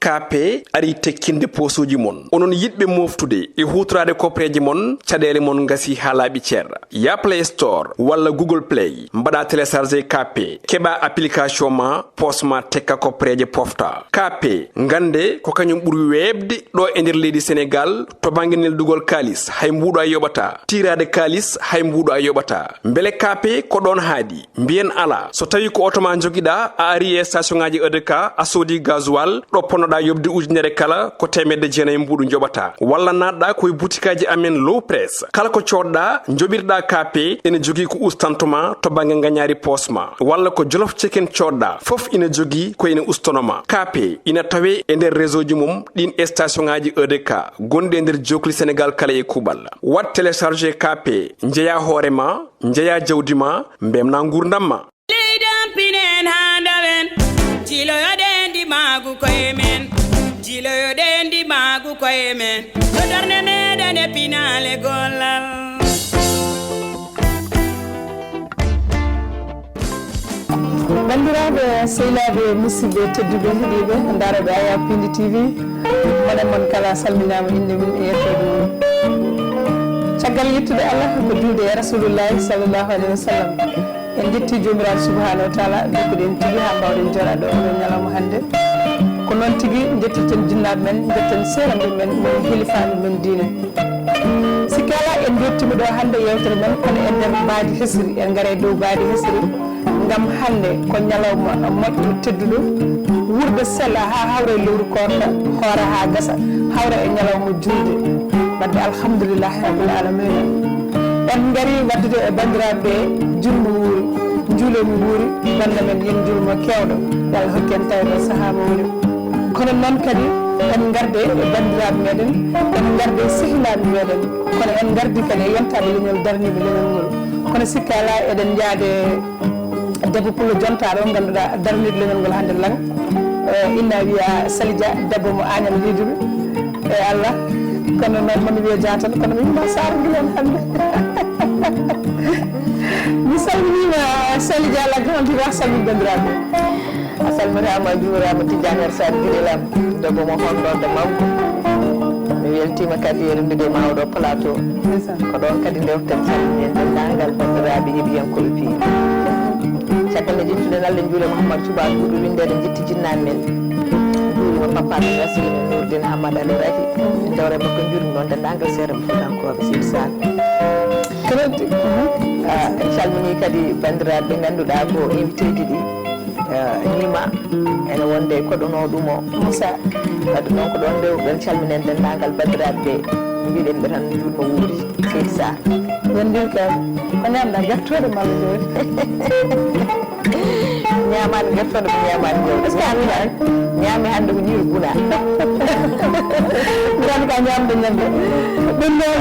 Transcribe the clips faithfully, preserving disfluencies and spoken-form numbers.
K P arii tekkinde poosuuji mon. Onon yiɗɓe mooftude e huutoraade kopreeje mon, caɗeele mon ngasii haa laaɓi cer. Yah Play Store walla Google Play, mbaɗaa télécharger K P, keɓaa application ma, poos ma tekka kopreeje pofta. K P, ngannde ko kañum ɓuri weeɓde ɗo e nder leydi Senegaal to bannge neldugol kaalis, hay mbuuɗo a yoɓataa. Tiiraade kaalis, hay mbuuɗo a yoɓataa. Mbele K P ko ɗoon haaɗi? Mbiyen alaa. So tawii ko oto ma njogiɗaa, a arii e station ŋaaji E D K, a soodii gasoil, ɗo ponnoɗaa yoɓde ujunere kala, ko teemedde jeenayi mbuuɗu njoɓataa. Walla naatɗaa ko e butikaaji amen Low Press. Kala ko coodɗaa, njoɓirɗaa K P, ene jogii ko ustanto ma to bannge ngañaari poos ma. Walla ko Jolof Chicken coodɗaa, fof ina jogii ko ene ustono ma. K P ina tawee e nder réseau ji mum ɗiin e station ŋaaji E D K gonɗi e nder jookli Senegaal kala e kuuɓal. Waɗ télécharger K P, njeyaa hoore ma, njeyaa jawdi ma, mbemnaa nguurndam ma. Leydi am pinen haa ndawen, jiiloyoɗen ndimaagu koye men, jiiloyoɗen ndimaagu koye men, yo darnde meɗen e pinaale gollal. Banndiraaɓe, sehilaaɓe, musidɓe tedduɓe, heɗiiɓe, ndaarooɓe Aya Pindi T V, mone mon kala salminaama innde mum e yettoode mum. Caggal yettude Allah, ko juulde e Rasulullahi sallallahu alaihi wasallam. En njetti Joomiraaɗo Subhaanahu wa Taala, ndukuɗen tigi haa mbaawɗen jooɗaade oo ɗoo ñalawma hannde. Ko noon tigi njettirten jinnaaɓe men, njetten seeranɓe men, woni hilifaaɓe men diine. Sikki alaa, en njottiima ɗoo hannde yeewtere men, kono e nder mbaadi hesri, en ngarii dow mbaadi hesri ngam hannde ko ñalawma moƴƴo, tedduɗo, wuurde sela haa hawra e lewru koorka, hoora haa gasa, hawra e ñalawma juulde. Wadde alhamdulillahi rabbil alamina. En ngarii waɗdude e banndiraaɓe ɓe juulmo wuuri, njuulo mi wuuri, bannda men yen njuulmo keewɗo, yo Allah hokku en tawde e sahaa mo woni. Kono noon kadi en ngarde e banndiraaɓe meɗen, en ngarde e sehilaaɓe meɗen, kono en ngardi kadi e yontaaɓe leñol, darniiɓe leñol ngol. Kono sikki alaa eɗen njaade debbo pullo jontaaɗo, ngannduɗaa darniiɗo leñol ngol hannde lan. Eh, inna wiya Sali Dia, debbo mo Agnam Riiduɓe. E Allah, kono noon mami wiya Dia tan, kono mi wima Saar Ngilon hannde. Mi salminiima Sali Dia, la grande diva, salmin banndiraaɓe. A salminaama, a juuraama, Tijjani Sar Gide Lam, debbo mo honɗorde mawɗo. Mi weltiima kadi e renndude e maa oo ɗoo plateau. Ndeysaan. Ko ɗoon kadi ndewten, calminen denndaangal banndiraaɓe heɗiyankooɓe Piindi. Caggal nde njettuɗen Allah, njuulen Mouhamadou Touba Guɗo, winndere njetti jinnaaɓe men. Njuuriima papa men Rasul Nourdine Hamad Ali Rahi. Dewre makko, njuuriima noon denndaangal seeɗa Fuutankooɓe, Seydi Sall. Kadi, mhm. Ah, en calminii kadi banndiraaɓe ɓe ngannduɗaa ko invité ji ɗi. Eh, Nima, ene wonde koɗono ɗum o. Moussa. Wadde noon ko ɗoon ndewɗen, calminen denndaangal banndiraaɓe ɓe. Mbiɗen ɓe tan njuutno wuuri, Seydi Sarr. Wonde ko, ko ñaamɗa gertooɗe malla jooɗi? Ñaamaani gertooɗe, mi ñaamaani jawdi. Est-ce que a ñaami? Ñaami hannde ko ñiiri guna. Ɗum noon ka ñaamde ñande. Ɗum noon,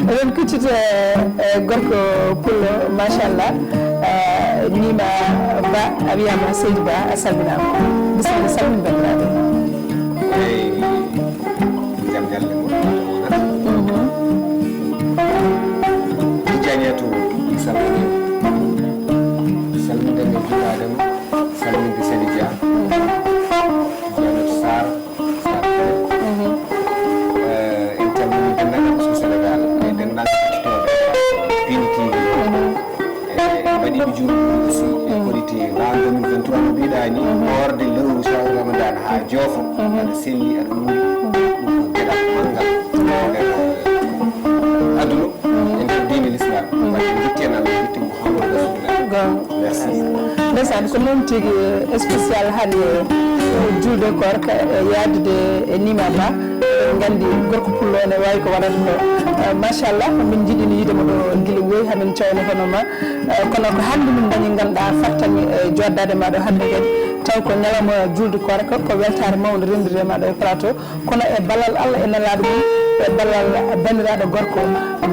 eɗen kuccita, eh, gorko pullo, machallah. Eh, Nima Ba, a wiyaama Seydi Ba, a salminaama. Bisimilla, salmin banndiraaɓe. Eey, jam ñalle mo. Mhm. Tijjaniyatou, salmini. Salminde mo, juulaade mo, salminde Seydi Dia. Tijjaniyatou Sarr, Sarr. Mhm. Eh, en calminii denndaangal ɓesngu Senegaal, e denndaangal heɗotooɓe Pindi T V. Mhm. E mbaɗiiɓe juulɓe aussi e Korité, laana deux mille vingt-trois no mbiɗaa ni, hoorde lewru shahru Ramadan haa joofa, aɗa selli, aɗa wuuri, ɗum ko geɗal manngal e nder aduna, e nder diine l'islam. Wadde en njetti en Allah, en njetti Mouhamadou Rasulullah. Merci. Ndeysaan, ko noon tigi, spécial hannde, julde koorka e yaadude e Nima Ba. Eɗen nganndi gorko pullo ne waawi ko waɗata ko. Eh, machallah, min njiɗino yiide mo ɗo gila woyi, hamin cawno hono ma. Eh, kono ko hannde min ndañi, ngannduɗaa, fartaŋŋe, eh, jooɗdaade ma ɗo hannde kadi. Taw ko ñalawma julde koorka, ko weltaare mawnde renndude ma ɗo e plateau. Kono e ballal Allah e nelaaɗo mum, e ballal banndiraaɗo gorko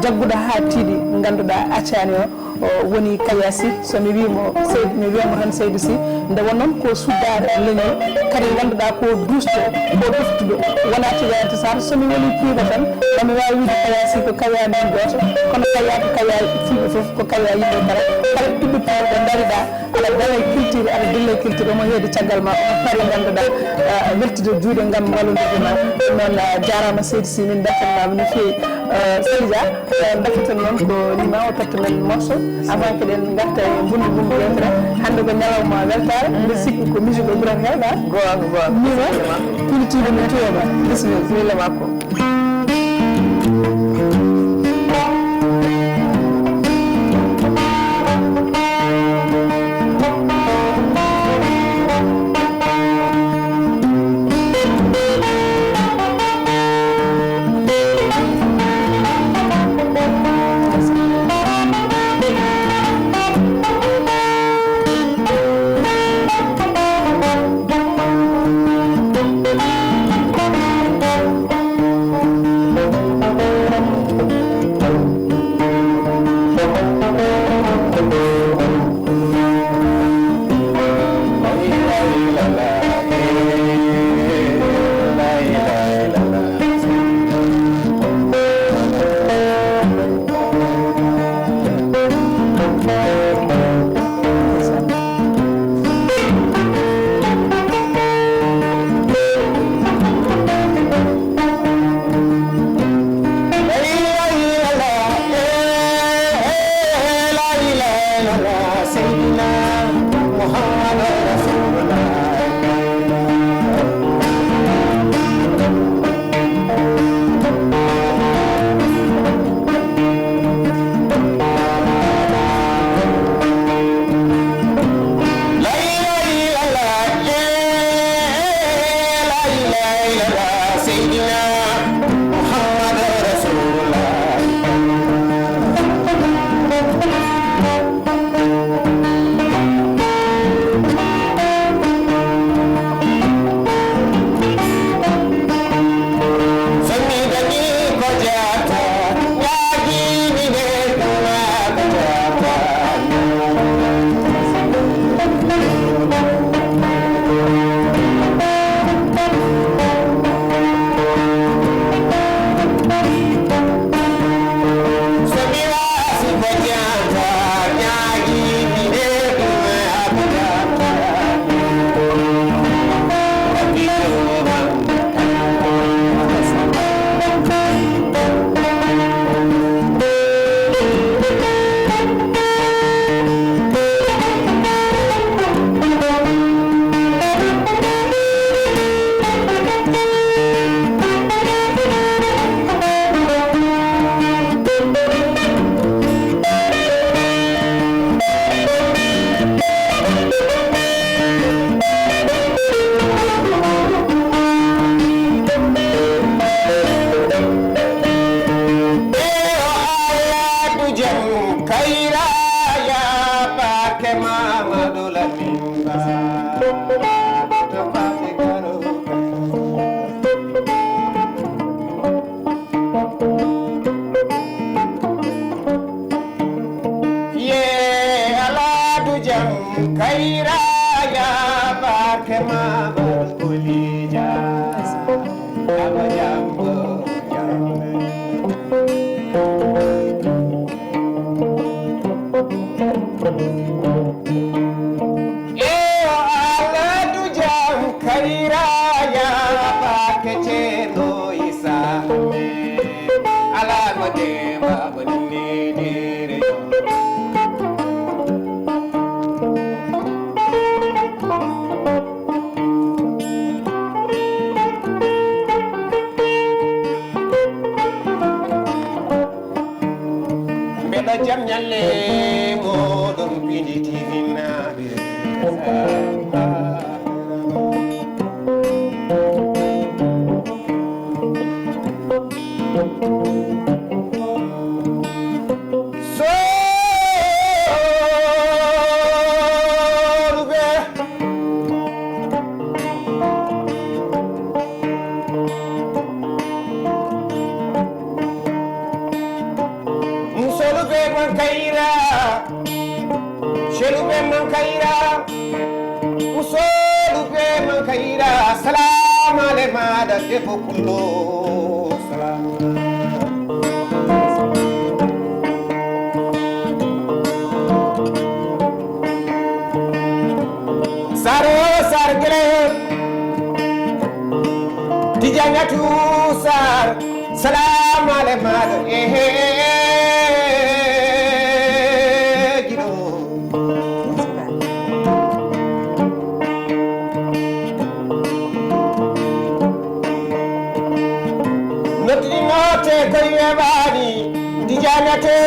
jagguɗo haa tiiɗi, ngannduɗaa accaani o, O woni Kayasi, so mi wii mo Seydou, mi wiya mo tan Seydou Sy. Nde wonnoon ko suddaare leñol, kadi ngannduɗaa ko duusɗo, ko ɗoftuɗo, wonaa Tidiane Sarr. So mi woni Piiba tan, mami waawi wiide Kayasi ko Kaya men gooto, kono Kaya ko Kaya fiiɓe fof, ko Kaya yimɓe kala. Kala ɓiɓɓe Piiba ɓe ndariɗaa, aɗa dara e culture, aɗa dilla e culture, omo heedi caggal ma, omo paari ngannduɗaa, ah, weltude juuɗe ngam wallondirde ma. Ɗum noon, ah, jaaraama Seydou Sy, min mbeltanima no feewi. Ah, Seydi Dia, eh, mbaɗten noon ko nima o totta men morceau avant que ɗen ngarta e bundu bundu yewtere. Hannde ko ñalawma weltaare, mbiɗa sikki ko musique o ɓurata heewde, ha? Goonga, goonga. Nima, bisimilla ma. Culture mi tuwama. Bisimilla. Bisimilla makko. Ye alaadu jam, kayra ya barke ma barkoli ja. Aba jambo jambe. Yo Alla dujam kayraya bake Ceerno Isa me. Ala ma dema banni dire. Mbeɗa jam ñalle moɗon pindi tihinnaaɓe. Sooruɓe. Musolu be ban kaira. Maɗa debbo kullo, salam. Saro sar gele, Tijanatu sar, salam ale maɗo, ehe, giɗo. Noddini note koye weɓani, Tijanato.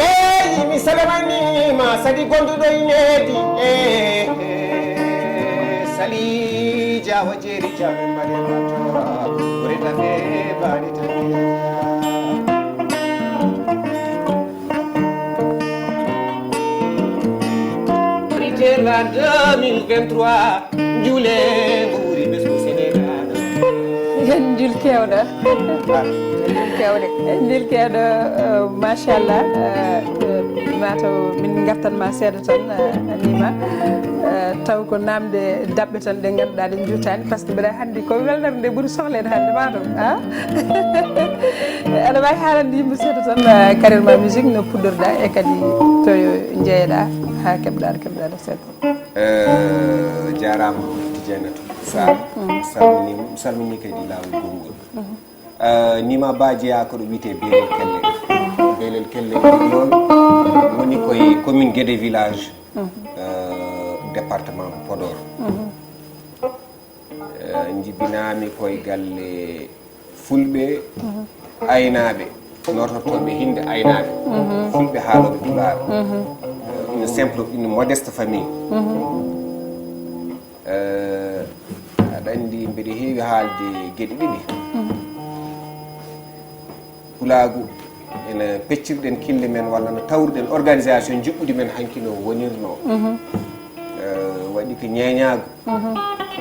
Eyi, mi salamanima, sadi gonduɗo e nehdi. Eh, eh, Sali Jawa Jeri Jawe Mare Mato, Rita Fe Bari Tania. Rite la deux mille vingt-trois, Njule Nguri Besku Senegal. En njul kewɗo. En njul kewɗo. En njul kewɗo, eh, machallah. Eh, eh, mataw min ngartan ma seeɗa tan, eh, Nima. Eh, taw ko namde daɓɓe tan ɗe ngannduɗaa ɗe njuutaani, par ce que mbiɗa hannde ko welnere nde ɓuri sohleede hannde mataw, ah? Aɗa waawi haalande yimɓe seeɗa tan, eh, carrière ma musique no puɗɗorɗa e kadi to jeyeɗa haa keɓɗa, keɓɗa ɗo seeɗa. Eh, jaaraama Tidianatou Sarr. Salminiima, mi salminii kadi laawol gonngol. Eh, Nima Ba jeyaa ko ɗo wiyetee Beelel Kelle. Beelel Kelle noon woni koye commune Guédé village, eh, département Podor. Eh, njibinaami koye galle Fulɓe aynaaɓe, nootortooɓe hinnde aynaaɓe, Fulɓe haalooɓe Pulaar. Une simple, une modeste famille. Eh, aɗa anndi mbeɗa heewi haalde geɗe ɗiɗi. Pulaagu, ene peccirɗen kille men walla no tawruɗen organisation njuɓɓudi men hanki no wonirnoo. Eh, waɗi ko ñeeñaagu,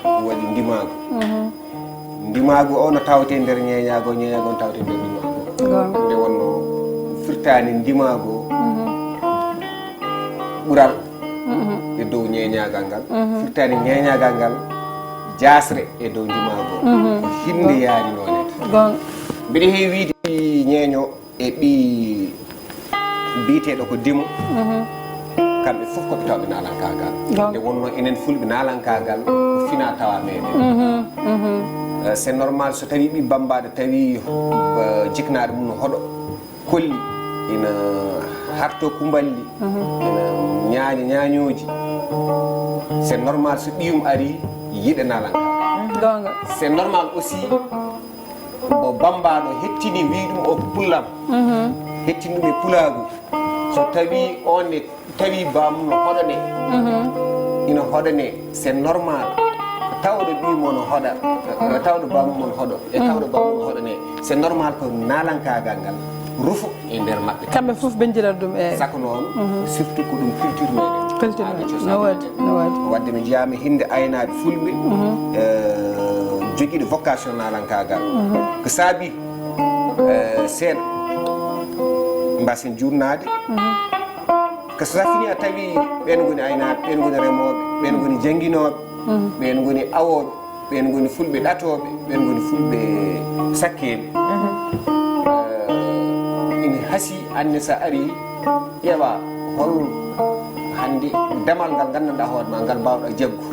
waɗi ndimaagu. Ndimaagu o no tawetee nder ñeeñaagu o, ñeeñaagu o no tawetee nder ndimaagu o. Nde wonnoo firtaani ndimaagu o ɓural e dow ñeeñaagal ngal, firtaani ñeeñaagal ngal jaasre e dow ndimaagu o. Ko hinnde yaari noone. Mbeɗa heewi wiyde ñeeño e ɓii biyeteeɗo ko Dimo, kamɓe fof ko ɓe tawɓe naalankaagal. Nde wonnoo enen Fulɓe naalankaagal ko finaa tawaa meɗen. Eh, c'est normal so tawii ɓii bammbaaɗo tawii, eh, jiknaaɗo mum no hoɗo kolli, ina harto kumballi, ina ñaaña ñaañooji. C'est normal so ɓiyum arii yiɗa naalankaagal. C'est normal aussi mo bammbaaɗo hettini wii ɗum o ko pullam, hettini ɗum e pulaagu. So tawii oon ne tawii baamum no hoɗanee, ina hoɗanee, c'est normal. Tawɗo ɓiy mo no hoɗa, tawɗo baamum mo no hoɗo, e tawɗo baamum no hoɗanee, c'est normal ko naalankaagal ngal rufo e nder maɓɓe. Kamɓe fof ɓe njilata ɗum e. Saka noon, surtout ko ɗum culture meɗen. Culture meɗen, no waɗi, no waɗi. Waɗde mi jeyaama hinnde aynaaɓe Fulɓe, eh, jogiiɗo vocation naalankaagal. Ko saabi, eh, seeɗa mbasen juurnaade. Ko so safini a tawi ɓeen ngoni aynaaɓe, ɓeen ngoni remooɓe, ɓeen ngoni jannginooɓe, ɓeen ngoni awooɓe, ɓeen ngoni Fulɓe ɗatooɓe, ɓeen ngoni Fulɓe sakkeeɓe. Eh, ina hasii aan ne so a arii ƴeewa hol hannde damal ngal nganndanɗaa hoore ma ngal mbaawɗaa jaggu.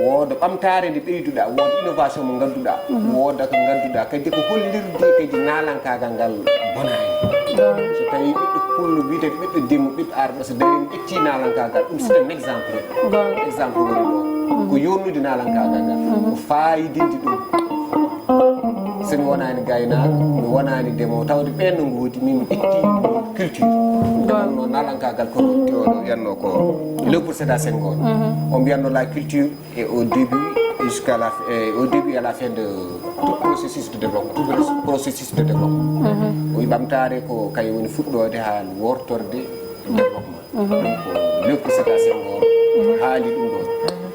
Wooda ɓamtaare nde ɓeyduɗaa, wooda innovation mo ngannduɗaa, wooda ko ngannduɗaa kadi ko hollirde kadi naalankaagal ngal bonaani. So tawii ɓiɗɗo pullo wiyetee ɓiɗɗo Dimo, ɓiɗɗo Arɗo so darii mi ƴettii naalankaagal, ɗum c'est un exemple. Exemple woni ɗo. Ko yooɗnude naalankaagal ngal, ko faayidinde ɗum. So mi wonaani gaynaako, mi wonaani ndemoowo, tawde ɓeen no ngoodi, min mi ƴetti culture. Ɗum noon naalankaagal ko ruttii o ɗo wiyatnoo ko Léopold Sédar Senghor. On mbiyatnoo la culture est au début jusqu'à la fin, et au début et à la fin de tout processus de développement, tout processus de développement. O wi ɓamtaare ko kañum woni fuɗɗoode haa wortorde développement. Ɗum ko Léopold Sédar Senghor haali ɗum ɗoon.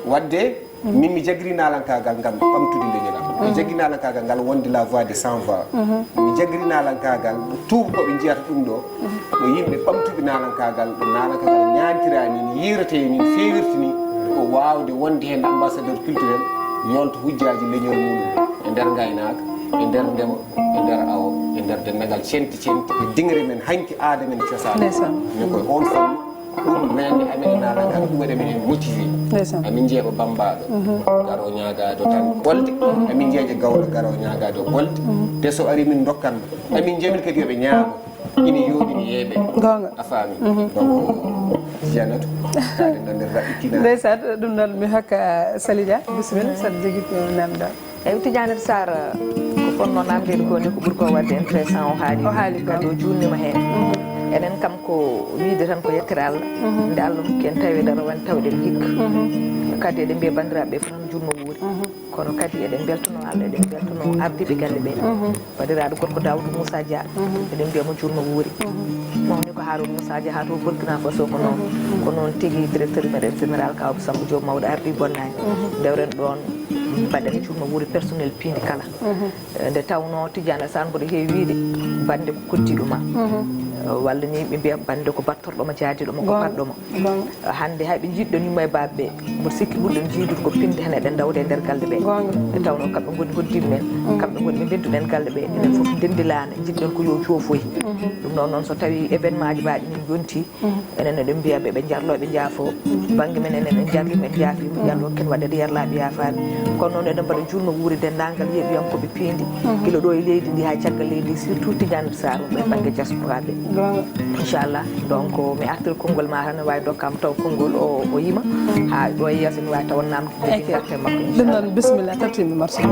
Waɗde min mi jaggirii naalankaagal ngam ɓamtude leñol am. Mi jaggirii naalankaagal ngal wonde la voix des sans voix. Mi jaggirii naalankaagal ɗo tuubakooɓe njiyata ɗum ɗo, ɗo yimɓe ɓamtuɓe naalankaagal, ɗo naalankaagal ñaantiraa ni, no yiiretee ni, no feewirta ni, waawde wonde heen ambassadeur culturel, yonta hujjaaji leñol muɗum e nder ngaynaaka, e nder ndema, e nder awo, e nder denndaangal centi centi e dingre men hanki aada men cosaan. Ndeysaan. Ne koye oon fannu, ɗum nande amen e naalagal, ɗum waɗi amen en motivé. Ndeysaan. Amin jeeɓa bammbaaɗo, garo ñaagaado tan ɓolde. Amin jeeƴa gawlo, garo ñaagaado ɓolde. Te so ari min ndokkan mo. Amin jamin kadi yoɓe ñaamo. Ina yooɗi mi yeeɓe. Goonga. A faami? Donc, Janatu, kaɗen ɗon nder raɓɓitinaa. Ndeysaan, ɗum noon mi hokka Salidia, bisimilla, saɗa jogii ko namdal. Eyi, Tidiane Sarr, ko fotnoo namdeede ko nde ko ɓuri ko waɗde intéressant o haali. O haali ko. Kadi o juulniima heen. Enen kam ko wiyde tan ko yettere Allah. Nde Allah hokki en taweede aɗa woni tawde en hikka. Kadi eɗen mbiya banndiraaɓe ɓe fof tan juutno wuuri. Kono kadi eɗen mbeltanoo Allah, eɗen mbeltanoo ardiiɓe galle ɓe. Baɗiraaɗo gorko Daawuda Moussa Dia, eɗen mbiya mo juutno wuuri. Mawni ko Harouna Moussa Dia haa to Burkina Faso ko noon. Ko noon tigi directeur meɗen général Kawɓe Samba Diop mawɗo ardii bonnaani. Ndewren ɗoon mbaɗen juutno wuuri personnel piindi kala. Eh, nde tawnoo Tidiane Sarr mboɗo heewi wiyde bannde ko koddiiɗo ma. Eh, walla ni ɓe mbiya bannde ko battorɗo ma, jaadiiɗo ma, ko Goonga. Paɗɗo ma. Goonga. Hannde hay ɓe njiɗɗon yumma e baaba ɓe, mboɗo sikki ɓurɗon jiidude ko pinnde heen eɗen ndawde e nder galle ɓe. Goonga. E tawnoo kamɓe ngoni hoddii men, kamɓe ngoni ɓe ndennduɗen galle ɓe, enen fof ndenndilaane, njiɗɗon ko yo joofoy. Ɗum noon noon so tawii événement ji mbaɗi min njontii, enen eɗen mbiya ɓe, ɓe njarloo, ɓe njaafoo. Bannge men enen en njarliima, en njaafiima, yo Allah hokku en waɗde yarlaaɓe yaafaaɓe. Kono noon eɗen mbaɗa juulno wuuri denndaangal yeeɓiyankooɓe piindi, gila ɗo e leydi ndi haa caggal leydi ndi, surtout Tidiane Sarr, ɓe bannge diaspora ɓe. Goonga. Inchallah. Donc, mi artir konngol ma tan, ne waawi dokkaama taw konngol o, o yima. Haa ɗo e yeeso ne waawi taw namde Eke. Carte makko, ɗum noon, inchallah. Bisimilla, tawtiimi morceau.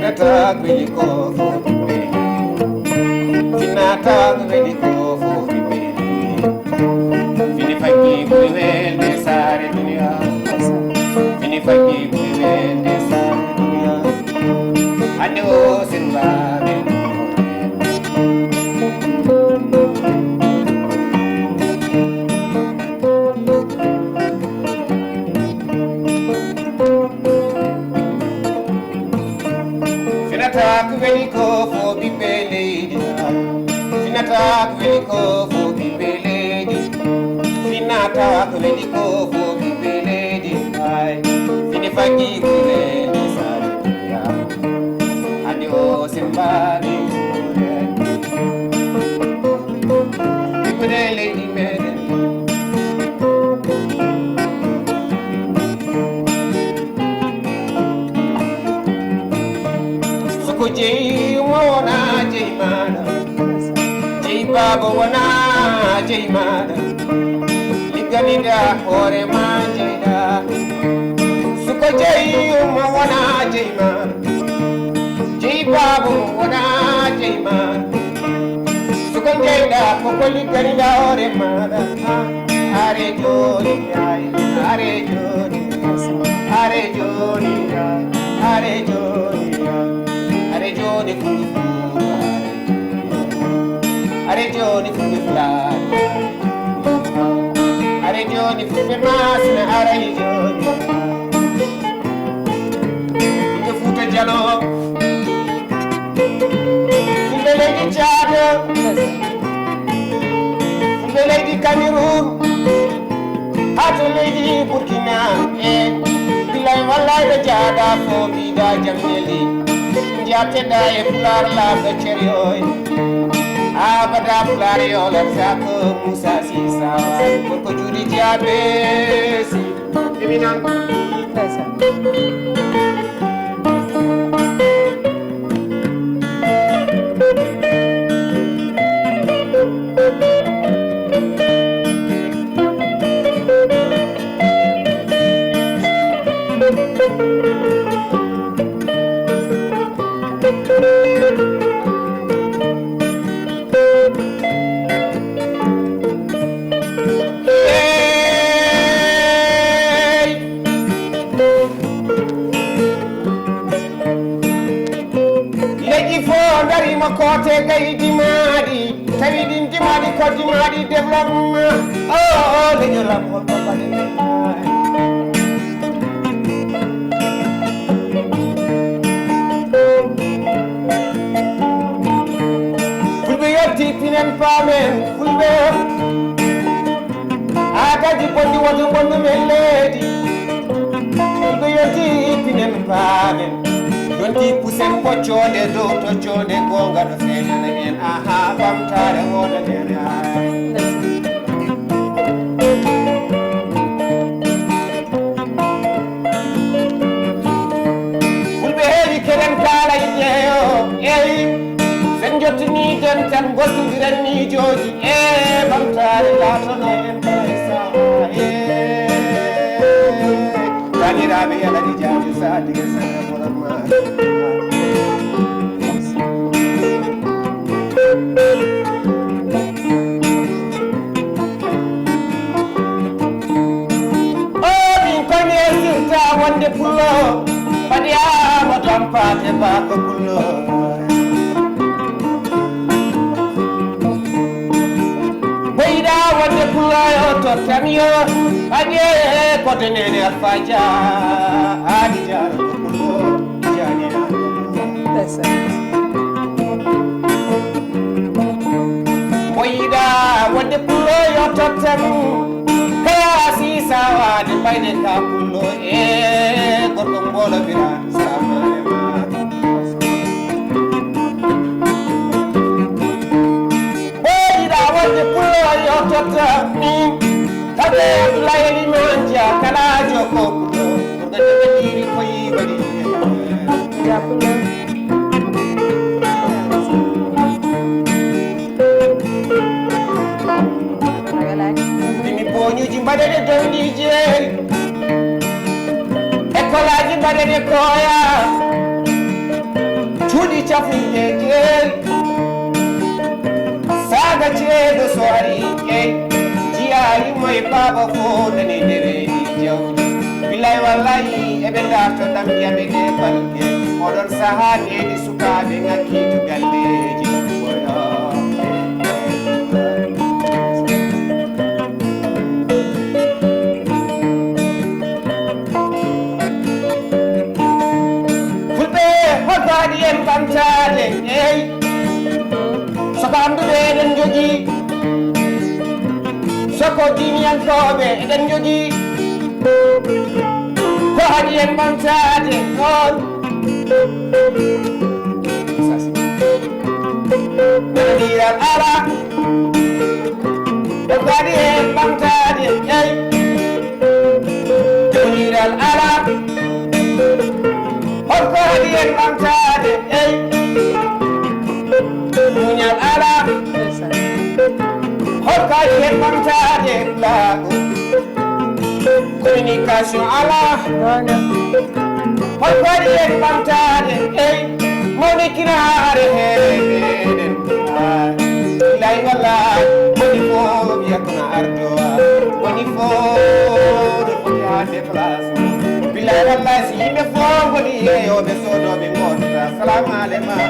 Nata ko weli ko fof ɓiɓɓe. Finata ko weli ko fof ɓiɓɓe. Fini faggi ɓuri welde saare duniya. Fini faggi ɓuri welde saare duniya. Hannde o sembaaɓe. Finata ko weli ko fof ɓiɓɓe leydi. Finata ko weli ko fof ɓiɓɓe leydi. Finata ko weli ko fof ɓiɓɓe leydi. Ay, fini faggi ko weli saare. Hannde o sembaaɓe. Ɓiɓɓe leydi meɗen. Soko jeyi mo wona jeyi maɗa. Jeyi baaba wona jeyi maɗa. Ligganiɗa hoore ma jeyɗa. Soko jeyi mo wona jeyi maɗa. Jeyi baaba wona jeyi maɗa. Soko jeyɗa koko ligganiɗa hoore maɗa. Are jooni, ay, are jooni, are jooni, ay, are jooni, ay, are jooni, kulu kulu, are jooni, kulu kulu, are jooni, fulɓe masina, are jooni. Ɓiɓɓe Fuuta Jaloo, fulɓe leydi Caad, fulɓe leydi Cameroun, haa to leydi Burkina, e billaay wallaay ɓe njaada fof mbiida jam ñeli. Njaateda e Pulaar laaɓɗo ceryoy, abada Pulaar yoolata ko Moussa Cissé, gorko juuɗe jaaɓe si. Ndeysaan. Te kay dimaɗi, tawi ɗin dimaɗi ko dimaɗi développement. O, o, leñolam holko mbaɗen? Fulɓe yalti pinen paamen, Fulɓe. Aadaji bonɗi woto bonnu men leydi. Fulɓe yonti pinen paamen. Yonti pusen ɓoccoonde dow tojjoonde goonga no feeñana en. Aha, ɓamtaare woodaneene. Fulɓe heewi keɗen kaala e ƴeeyo, eewi. Sen jottini dental, ngoltodiren miijooji, e ɓamtaare laatono en kala e sahaa, e. Taniraaɓe yalani jaaji sahaa dige sahaa moral maa. O min ko mi esirta wonde pullo, ɓaɗiyaama tampaate ba ko pullo. Ɓeyda wonde pullo yo tottam yo, ɓaɗiye ko denene alfaja, aadi jaaro ko pullo. Ndeysaan. Mo yiɗa wonde pullo yo tottam. Kaya si sawaade mbayde ka pullo e goɗɗo mbolobira samaare ma. Mo yiɗa wonde pullo yo tottam. Tabe Abdoulaye Liman Dia kala joko pullo. Ko dañi ko yiwani. Dia pullo. Bimi boñuji mbaɗeɗe donɗi jeeri, écolaji mbaɗeɗe koya, cuuɗi cafuɗe jeeri, saga ceeɗo so ari ƴeey, jiya yumma e baaba fof nani ndereji jawdi. Billahi wallahi eɓe darto ɗam yaɓe ɗe balɗe, oɗon saha neni. Sukaaɓe ŋakkiitu galleeji koyaaɓe. Fulɓe, holko haɗi en ɓamtaade? Eey, soko annduɓe eɗen njogii, soko diiniyankooɓe eɗen njogii, ko haɗi en ɓamtaade ɗoon? Nanondiral alaa. Ko kadi en ɓamtaade, ey. Jawdiral alaa. Holko haɗi en ɓamtaade, ey. Muñal alaa. Holko haɗi en ɓamtaade, laago. Communication alaa. Noon. Hol ko waɗi en ɓamtaade? Ey, mawnikinaare heere meɗen. Billahi wallahi, woni fof wiyatno ardo. Woni fof no foti haa déplacement. Billahi wallahi, si yimɓe fof ngoni yeeyooɓe, soodooɓe ngootata. Salamu aleykum.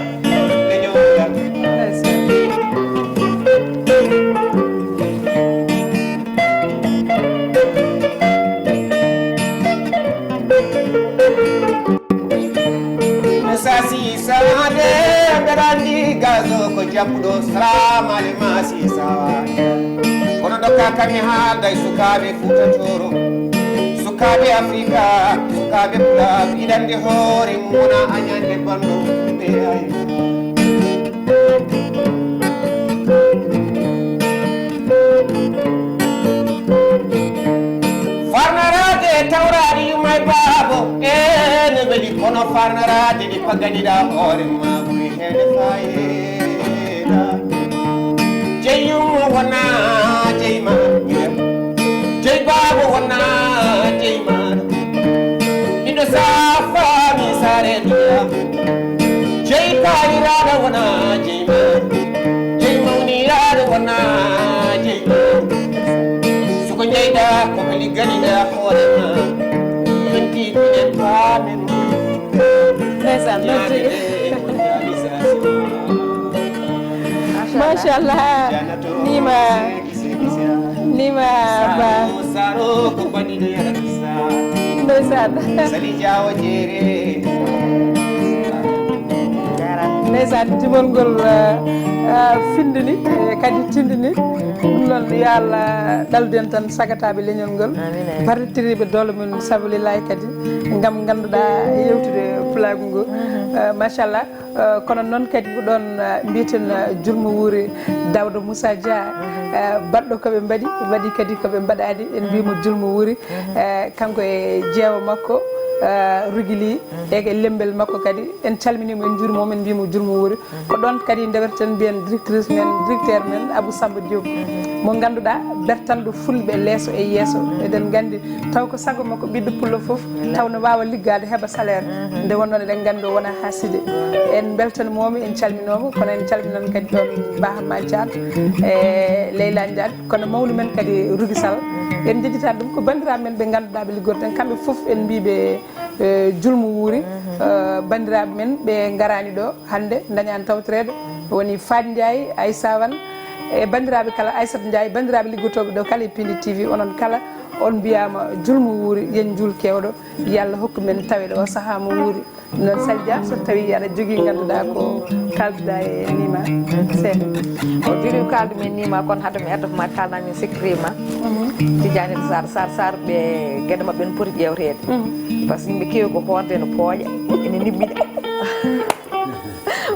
Musa Sisa de, mbeɗa anndi gazo ko jabbuɗo. Salamu aleykum Sisa. Kono ɗo ka kami haalda e sukaaɓe Fuuta Tooro, sukaaɓe Afrika, sukaaɓe Pulaar, iɗande hoore mum wona añande banndo fulɓe ay. Farnaraade tawraade yumma e baabo, e ne weli kono farnaraade ɗi paganiɗa hoore ma ɓuri heede fayida. Jey yumma wona jey ma, jey baabo wona jey ma. Miɗo safa mi saare duniya. Jey kaaliraaɗo wona jey ma. Jey mawniraaɗo wona jey ma. Soko jeyɗa ko ko ligganiɗa hoore ma. Yonti minen paamen. Ndeysaan, noon tigi. Ñaande e mondialisation. Machallah. Nima. Nima. Ba. Ndeysaan. Ndeysaan, jimol ngol findini, kadi tindini. Ɗum noon, yo Allah ɗalden tan sagataaɓe leñol ngol, bartitiriiɓe doole mum sabu lillahi kadi, ngam ngannduɗaa yewtude pulaagu ngu. Machallah. Kono noon kadi ko ɗoon mbiyeten julmo wuuri, Dawda Moussa Dia, baɗɗo ko ɓe mbaɗi, waɗi kadi ko ɓe mbaɗaani, en mbiyimo julmo wuuri. Kanko e jeewo makko, Rugili, e e lembel makko kadi, en calminimo, en njuurimo, en mbiyimo julmo wuuri. Ko ɗoon kadi ndewerten mbiyen directrice men, directeur men Abou Samba Diop, mo ngannduɗaa bertanɗo fulɓe leeso e yeeso. Eɗen nganndi taw ko sago makko ɓiɗɗo pullo fof taw no waawa liggaade heɓa salaire. Nde wonnoon eɗen nganndi o wona haa side. En mbeltanimomo, en calminoma, kono en calminan kadi ɗoon Ba Hamma Diat e Leyla Diat, kono mawni men kadi Rugisal. En njedditan ɗum ko banndiraaɓe men ɓe ngannduɗaa ɓe liggorten kamɓe fof, en mbiɓe julmo wuuri. Banndiraaɓe men ɓe ngaraani ɗo hannde, dañaani tawtoreede, woni Faat Ndiaye, Aissa Wan, e banndiraaɓe kala, Aissata Ndiaye, banndiraaɓe liggotooɓe ɗo kala e Pindi T V, onon kala on mbiyaama julmo wuuri, yen njuul keewɗo, yo Allah hokku men taweede o sahaa mo wuuri. Noon Sali Dia, so tawii aɗa jogii ngannduɗaa ko kaalduɗaa e Nima seeɗa. O jogii ko kaaldu men Nima, kono hade mi adda ko ma kaalna min secret ma. Tidiane Sar, Sar, Sar, ɓe geɗe maɓɓe no poti ƴeewteede. Par ce que yimɓe keewi ko hoorde no pooƴa, ene niɓɓiɗa.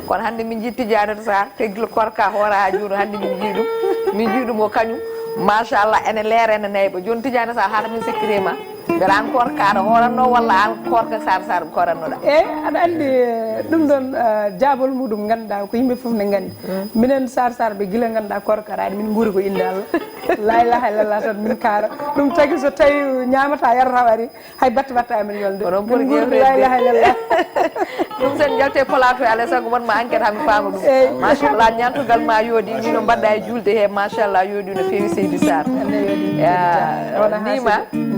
Kono hannde min njii Tidiane Sar, te gila korka hoora haa juuno, hannde min njii ɗum. Min njii ɗum o kañum, machallah, ene leera, ene nayba. Jooni Tidiane Sar, haala min secret ma. Mbela an korka aɗa hooranno walla an korka Sar Sar korannoɗa? Eeyi, aɗa anndi, ɗum ɗoon, jaabol muɗum ngannduɗaa ko yimɓe fof ne nganndi. Minen Sar Sar ɓe gila ngannduɗaa korka aɗa, min nguuri ko innde Allah. La ilaha illallah tan min kaara. Ɗum tagi so tawi ñaamata yarata o ari, hay batte batte amen yolde. Onon poti ƴeewteede. La ilaha illallah. Ɗum sen njalte plateau, alay sago wonma enquête, hami faama ɗum. Eeyi. Machallah, ñaantugal ma yooɗi, ni no mbaɗɗa e juulde he, machallah, yooɗi no feewi, Seydi Sarr. Ande yooɗi. Ya, wona haa Nima, seydi.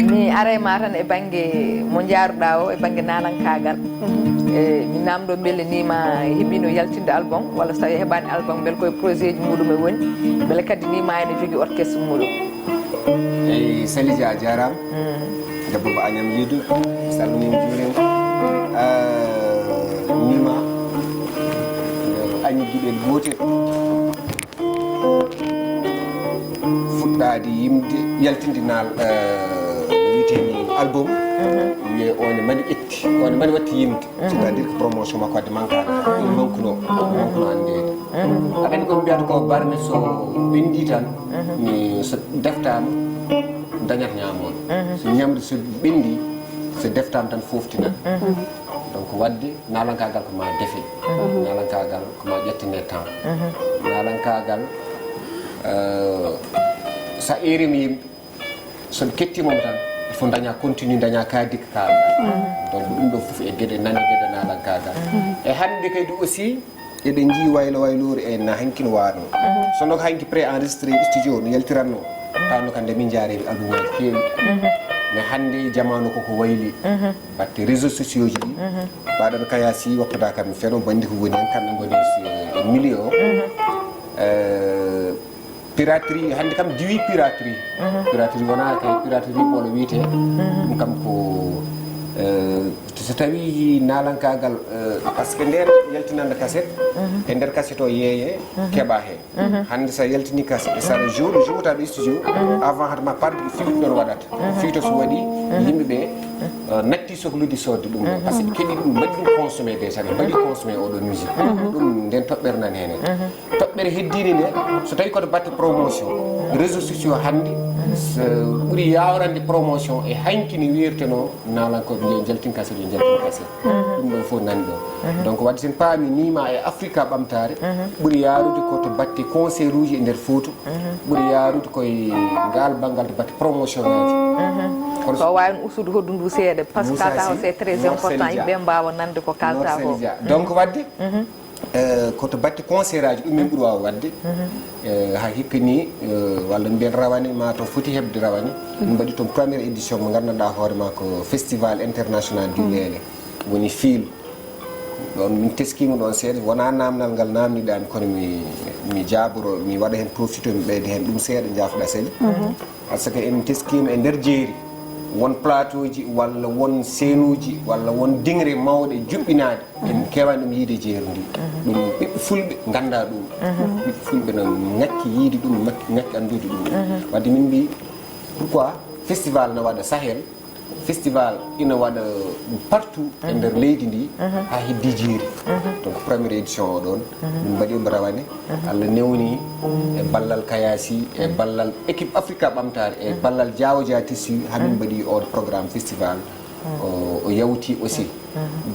Mi aray ma tan e bannge mo njaaruɗa o, e bannge naalankaagal. E, mi namdo mbele Nima heɓino yaltinde album, walla so tawi heɓaani album, mbele koye projet ji muɗum e woni, mbele kadi Nima ene jogii orchestre muɗum. Eyi, Sali Dia, a jaaraama. Debbo ba Agnam Liidu, mi salminiima, mi juuriima. Eh, Nima, eh, añi giɗel gootel. Fuɗɗaade yimde, yaltinde naal, eh, wiyetee ni album. Wiyee on e mani ƴetti, on e mani watti yimde. C'est-à-dire que promotion makko addi mankaade. Ɗum mankuno, mankuno anndeede. Aɗa anndi ko mbiyata ko barme so ɓenndii tan, mi so deftaama, dañat ñaamooɗo. So ñamri so ɓenndii, so deftaama tan fooftinan. Donc waɗde naalankaagal ko ma defe. Naalankaagal ko ma ƴettane temps. Naalankaagal, euh, sa eerima yimɓe, so ɓe kettiima mo tan, il faut daña continue, daña ka dikka ka. Donc ɗum ɗo fof e geɗe nane, geɗe naalankaagal. E hannde kadi aussi, eɗen njii waylo wayloore e na hanki no waano. So no ko hanki pré enregistré studio no yaltiranno. Tawno kam nde min jaari album aji keewi. Mais hannde jamaanu koko wayli. Batte réseaux sociaux ji ɗi. Baɗan kayasi wappada kam feno bandi ko woni hen kamɓe ngoni e milieu o. Euh, piraterie, hannde kam diwi piraterie. Piraterie wona kay piraterie ɓolo wiyete. Ɗum kam ko, euh, so tawi naalankaagal, euh, parce que nden yaltinande cassette, e nder cassette o yeeye, keɓa heen. Hannde sa yaltini cassette, sa jour, jour ta ɗo studio, avant hade ma parde fiwto ɗon waɗata. Fiwto so waɗi, yimɓe ɓe, euh, natti sohlude soodde ɗum ɗo. Parce que ɓe keɗi ɗum, mbaɗi ɗum consommé déjà, ɓe mbaɗi consommé oɗo musique. Ɗum nden toɓɓere nan heen. Toɓɓere heddiinde nde, so tawi koto batte promotion, réseaux sociaux hannde, so ɓuri yaawrande promotion e hanki ni wirteno naalankooɓe nje jaltin cassette, yo jaltin cassette. Ɗum ɗo fof nani ɗo. Donc wadde sen paami Nima e Afrika ɓamtaare, ɓuri yaarude ko to batte concert uji e nder Fouta, ɓuri yaarude koye ngal banngal to batte promotion aji. Kono so waawin ustude hoddu ndu seeɗa, parce que Moussa kala Sy, c'est très Mor important, Sali Dia. Yimɓe mbaawa nande ko Mor kalta Sali ko. Dia. Donc wadde, eh, ko to batte concert aji ɗum min ɓuri waawa waɗde. Eh, haa hikka ni, eh, walla mbiyen rawane, ma to foti heɓde rawane. Min mbaɗi toon première édition mo nganndanɗaa hoore ma ko Festival International du Lele. Woni fiilu. Ɗoon min teskiima ɗoon seeɗa, wonaa naamnal ngal naamniɗaa mi, kono mi, mi jaaboro, mi waɗa heen profito, mi ɓeyda heen ɗum seeɗa, njaafo-ɗaa sali. Par ce que en teskiima e nder jeeri, won plateau ji walla won seenuuji walla won diŋre mawɗe juɓɓinaaɗe, en keewaani ɗum yiyde e jeeri ndi. Ɗum ɓiɓɓe fulɓe nganndaa ɗum. Ɓiɓɓe fulɓe no ŋakki yiyde ɗum, ŋakki, ŋakki anndude ɗum. Wadde min mbi, pourquoi festival no waɗa Sahel, festival ina waɗa partout e nder leydi ndi, haa heddi jeeri. Donc première édition o ɗoon, min mbaɗi omo rawane. Allah newni e ballal Kayasi, e ballal équipe Africa Ɓamtaare, e ballal Diawo Dia Tissu, haa min mbaɗi on programme festival. O, o yawti aussi.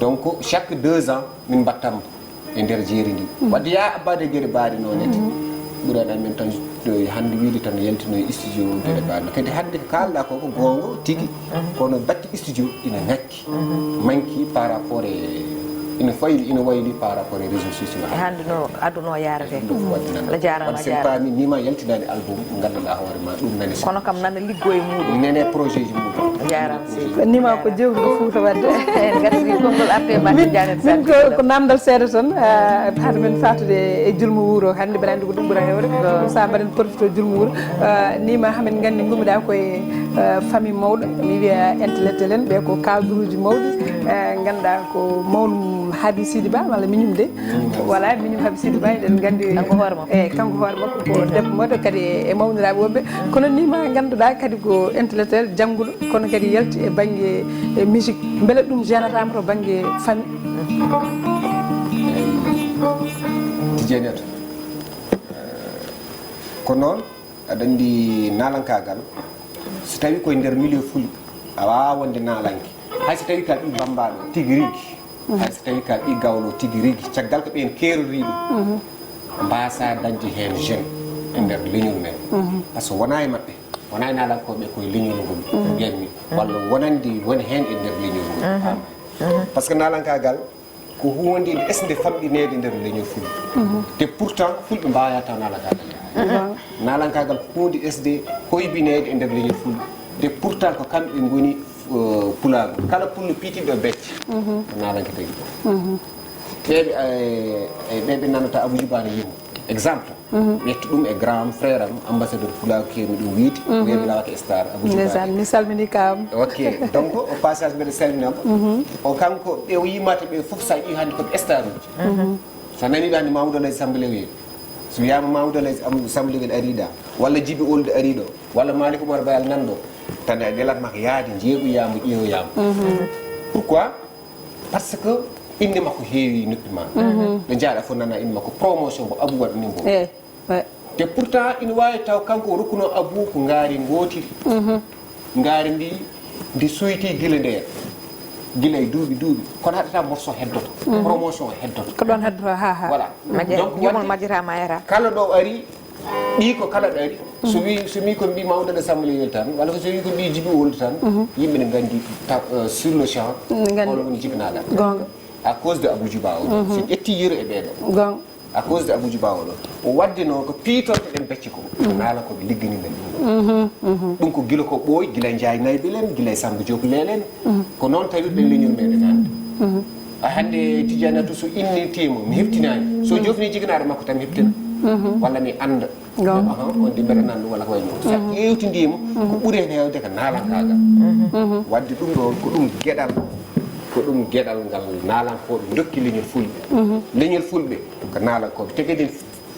Donc chaque deux ans, min mbattam e nder jeeri ndi. Wadde ya abbade geɗe baaɗe noon ete. Ɓurani amen tan, hannde wiide tan yaltinoye studio geɗe baaɗe. Kadi hannde ko kaalɗaa ko, ko goonga tigi, kono batte studio ina ŋakki, manki par rapport e, ina fayli, ina wayli par rapport e réseaux sociaux. E hannde no aduna o yaarate. Ɗum fof wadde nan. Allah jaaraama, wadde sen a jaaraama. Paami, Nima yaltinaani album, nganndanɗaa hoore ma, ɗum nani. Kono kam nana liggoo e muuɗum. Nene projet ji muuɗum. A jaaraama. Nima ko jewtuɗo Fuuta wadde. En ngartii konngol arde e Min, Janet min Sarr ko, ko namdal seeɗa tan, ah, haade men faatude e julmo wuuro. Hannde mbeɗa anndi ko ɗum ɓura heewde. Ɗum sa mbaɗen profito julmo wuuro. Ah, Nima, hamin nganndi ngummiɗaa ko e, ah, famille mawɗo. Mi wiya intellectuel en, ɓe ko cadre uji mawɗi. Ah, ngannduɗaa ko mawɗum Habi Sidi Ba, walla miñum de. Voilà, miñum Habi Sidi Ba, eɗen nganndi. Kanko hoore makko. Eh, kanko hoore makko ko debbo mawɗo kadi e, e mawniraaɓe woɓɓe. Kono Nima ngannduɗaa kadi ko intellectuel jannguɗo, kono kadi yalti e bannge, e musique. Mbele ɗum gênataama to bannge famille? Tijaniatu. Ko noon, aɗa anndi naalankaagal, so tawi koye nder milieu fulɓe, a waawaa wonde naalanke. Hay so tawi ka ɓii bammbaaɗo tigi rigi, hay so tawi ka ɓii gawlo tigi rigi, caggal ko ɓeen keerori ɗum, mbaasaa dañde heen jeune e nder leñol men. Par ce que wonaa e maɓɓe, wonaa e naalankooɓe koye leñol ngol mbiyatmi, walla wonande woni heen e nder leñol ngol. Par ce que naalankaagal ko huunde ɓesnde famɗineede nder leñol fulɓe. Te pourtant, fulɓe mbaawataa taw naalankaagal yaha. Naalankaagal ko huunde ɓesnde hoybineede e nder leñol fulɓe. Te pourtant, ko kamɓe ngoni, eh, pulaagu. Kala pullo piitiiɗo becce, ko naalanke tagi. Ɓeeɓe, eh, eh, ɓeeɓe nanata Abou Djouba no yimo. Exemple, mi ƴetta ɗum e grand frère am, ambassadeur pulaagu, keewmi ɗum wiyde, o wiya mi lawake star, Abou Djouba. Ndeysaan, mi salmini kam. Ok, donc, au passage, mbeɗa salmina mo. O kanko, ɓe o yimata ɓe fof, sa ƴeewi hannde ko ɓe star uji. So a nani ɗo hannde Mamoudou Aladji Samba Lew, so wiyaama Mamoudou Aladji Am-, Samba Lew ari ɗo, walla Djiby Ould ari ɗo, walla Malick Oumar Bayal nan ɗo, tan a welat makko yaade, njeeɓoyaama, ƴeewoyaama. Pourquoi? Par ce que innde makko heewi noppi ma. Ɗo njaaɗa fof nana innde makko, promotion ko Abou waɗani mo. Eh, ouais. Te pourtant ina waawi taw kanko o rokkuno Abou ko ngaari ngootiri. Ngaari ndi, ndi suyti gila ndeer. Gila e duuɓi, duuɓi. Kono haɗata morceau heddoto. Promotion heddoto. Ko ɗoon heddoto, ha, ha. Voilà. Majje-, donc, jumol wadde majjata mayata. Kala ɗo ari, ɓii ko kala ɗo ari. So wi, so mi ko mbi Mamoudou Aladji Samba Lew tan, walla so wi ko mbi Djiby Ould tan, yimɓe ne nganndi ta-, eh, sur le champ, hol woni jibinaagal. Goonga. À cause de Abou Djouba o. Si en ƴetti yeru e ɓeeɗo. Goonga. À cause de Abou Djouba oɗo, o waddino ko piitorɗe ɗen becce ko, ko naalankooɓe ligganiiɓe ɗum ɗo. Ɗum ko gila ko ɓooyi, gila Njaay Naybil en, gila e Samba Diop Leel en. Ko noon tawirɗen leñol meɗen hannde. A hannde Tijani Atu so innitiima, mi heɓtinaani. So jofni jiganaare makko tan mi heɓtina. Walla mi annda. Aha, on de mbeɗa nan ɗum walla ko wayi noon. So ƴeewtidiima, ko ɓuri heen heewde ko naalankaagal. Wadde ɗum ɗoon, ko ɗum geɗal, ko ɗum geɗal ngal naalankooɓe ndokki leñol fulɓe. Leñol fulɓe, ko naalankooɓe. Te kadi